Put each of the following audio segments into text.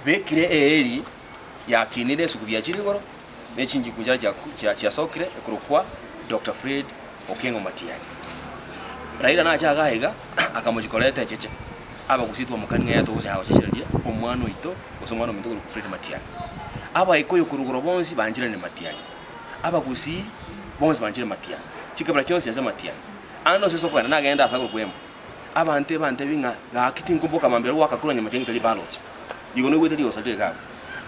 Bekire eeri yakinire esugubi yachire igoro, ne chinchuku chiria chiasokire ekorokwa Doctor Fred Okengo Matiang'i. Raila nache iga iga akamochia koreta echeche, abagusii twamokania ng'a yaya togochaka gochechereria omwana oito gose omwana ominto okorokwa Fred Matiang'i. Abaikoyo korwa igoro bonsi banchirane Matiang'i, abagusii bonsi banchire Matiang'i, chikabira chionsi ase Matiang'i. Ande onsi ase okogenda nagende ase akorokwa Embu. Abanto ebantebie ng'a gaki tinkomboka mambia goaka kura nyuma tiangi tari baloche. Igo noigwete rigoso rire iga abwo.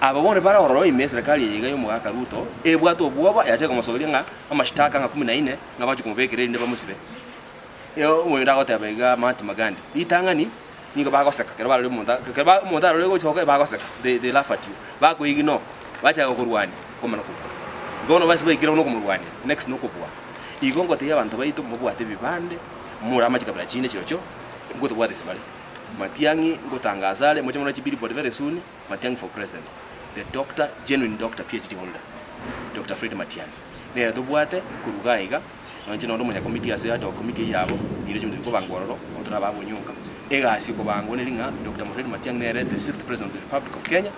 Aba bono bare ororo ime eserekari eye iga y'omogaka Ruto ebwate obwoba yachaka komosogeria ng'a amashitaka ng'a kumi na ine ng'a bache komobekera erinde bamosibe. Omoyonde agoteba iga Mahatma Gandhi, ritang'ani nigo bagoseka ekero barorire omonto ekero ba omonto arorire gocha bagoseka they they laugh at you. Bakoignore, bachaka gokorwania komana kobua. Igo bono base baikire bono okomorwania, next nokobua. Igo ngotebia abanto baito mobwate ebibande. More chikabira chinde chirochio ngotobwate sibare Matiang'i ngotangasa are moche more chibillboard very soon Matiang'i for president the doctor genuine doctor PhD holder Doctor Fred Matiang'i nere tobwate korwa iga iga nonye inche nonde omonyakomiti ase ad hoc committee eywo yabo nigo chinto chikobangwa ororo bono toraba abonyonka egasi ekobangwa neri ng'a Doctor Fred Matiang'i nere the sixth president of the republic of Kenya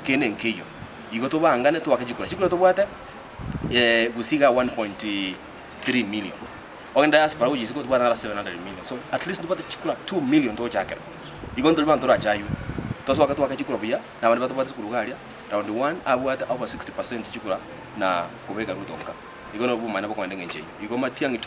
kende nkeiyo igo tobangane toake chikura chikura tobwate gusii iga 1.3 million. Ogende diaspora gochia isiko tobwate naro 700 million so at least ntobwate chikura 2 million togochakera. Igo ntori abanto torachaywe. Tosoke toake chikura buya na abande batobwate chikura iga aria round one abwate over 60 percent chikura na kobeka Ruto nka. Igo nobwo obomaene bokogenda eng'encho eyio. Igo Matiang'i to.